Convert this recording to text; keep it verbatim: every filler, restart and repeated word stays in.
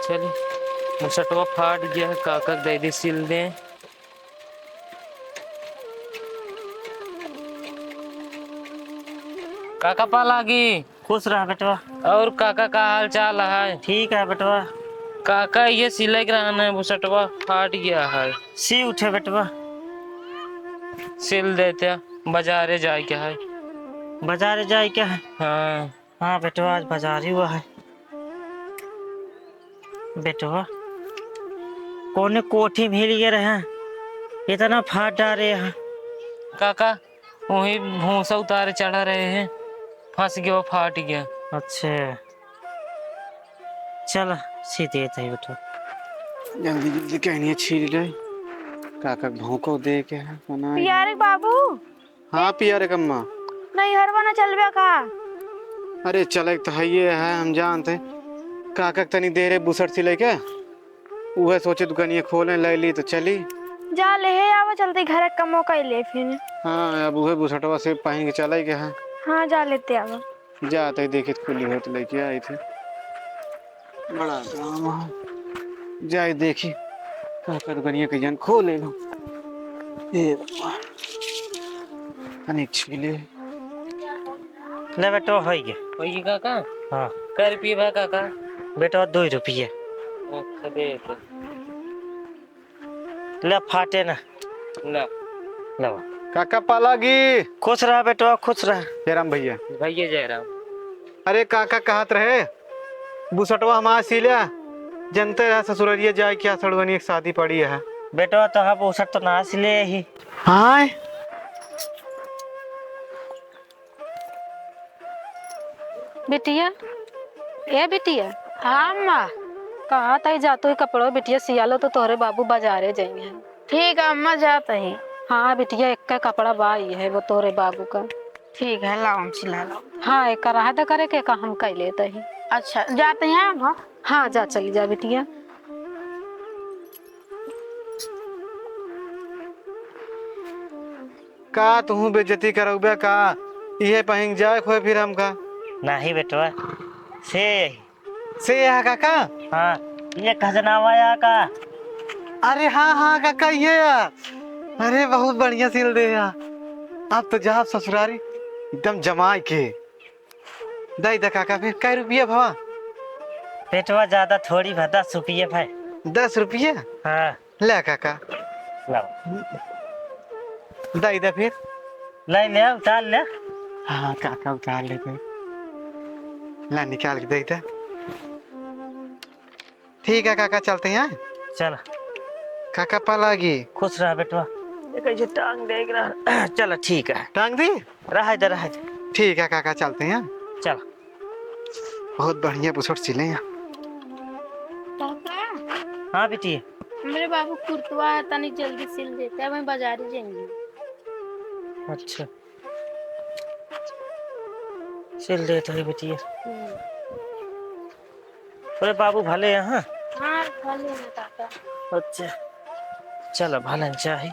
चली, बुसटवा फाट गया है, काका के दे दी सिल दे। काका पा लागी। खुश रह बेटवा। और काका का हाल चाल है? ठीक है बेटवा। काका ये सिलाई के रहन है, बुसटवा फाट गया है। सी उठे बेटवा। सिल देते, बाजारे जाए के है। बाजारे जाए के है? हाँ। हाँ बेटवा, आज बाजारी हुआ है। बेटवा, कोने कोठी में हिल गए रहे, इतना फाट डारे हैं। काका, वही भूसा उतारे चढ़ा रहे हैं, फंस गया, वो फाट गया। अच्छा, चल, सी देत है बेटवा। जल्दी जल्दी कहनी छील ले, काका के भौंको दे के है, बनाए। पियारे बाबू, हाँ पिया रे कम्मा। नैहरवा न चलबे का? अरे चले के तो हइये है, हम जानते। काका के तनी देरे बुसट सिले के, उहे सोचे दुकानिया खोले, ले ली तो चली। जा लेहे आवा, चलते घर के कमो कर ले फिर। हाँ, अब उहे बुसटवा से पहिन के चले के है। हाँ, जा लेते आवा। जाते देखित खुली होत लेके आई थी। बड़ा काम है। जाए देखी, काका दुकानिया के जन खोले लो। ए बाबा। अनेक छीले। ले बेटो, होई गे। होई गे काका? हाँ। कै रुपये बा काका? बेटो, दो रुपये। अच्छा, दे दे। ले, फाटे ना। ले। ले बा। काका पालागी। खुश रहा बेटवा, खुश रहा। जय राम भैया। भैया जय राम। अरे काका कहत रहे, बुसटवा हमार सिल्या, जनते रहा ससुररिया जाए क्या सड़वनी एक शादी पड़ी है। बेटवा तो हम बुसट तो ना सिले ही। हाँ। बिटिया, ए बिटिया। हाँ अम्मा। कहा तई जा तू ही कपड़ो बिटिया सियालो तो तोहरे बाबू बाजारे जाइए। ठीक है अम्मा, जात ही। हाँ बिटिया, एक का कपड़ा बा ही है वो तोहरे बाबू का। ठीक है, लाओ हम सिला लो। हाँ, एक का रहा द करे के का हम कई लेत ही। अच्छा, जात ही हम। हाँ, जा चली जा बिटिया। का तुहूँ बेइज्जती करउबे का? इहे पहिन जाए खोए फिर हमका। नाही बेटवा, से यही। से यहा काका? हाँ, ये खजनावा या का? अरे हाँ, हाँ काका, ये या। अरे बहुत बढ़िया सिल दे या। अब तो जाब ससुरारी एकदम जमाई के। दई द काका, फिर कै रुपया भवा? बेटवा, ज्यादा थोड़ी भा, दस रुपये भाई। दस रुपये? हाँ। ले काका। लाओ। दई द फिर। ले ले, उतार ले। हाँ काका, उतार लेते। ला, निकाल के दई द। ठीक है काका, चलते हैं। चल। काका पालागी। खुश रह बेटवा। ये कैसे टांग देख रहा? चल ठीक है। टांग दी? रह दे, रह दे। ठीक है काका, चलते हैं। चल। बहुत बढ़िया बुसट सिले हैं। काका। हाँ बेटी। हमरे बाबू कुर्तवा तनी जल्दी सिल देते, अब हम बाजारी जाएंगे। अच्छा। सिल देत है बिटिया। हम्म। अरे बाबू भले हैं, हाँ? हाँ, भले हैं काका। अच्छा, चलो भले चाही।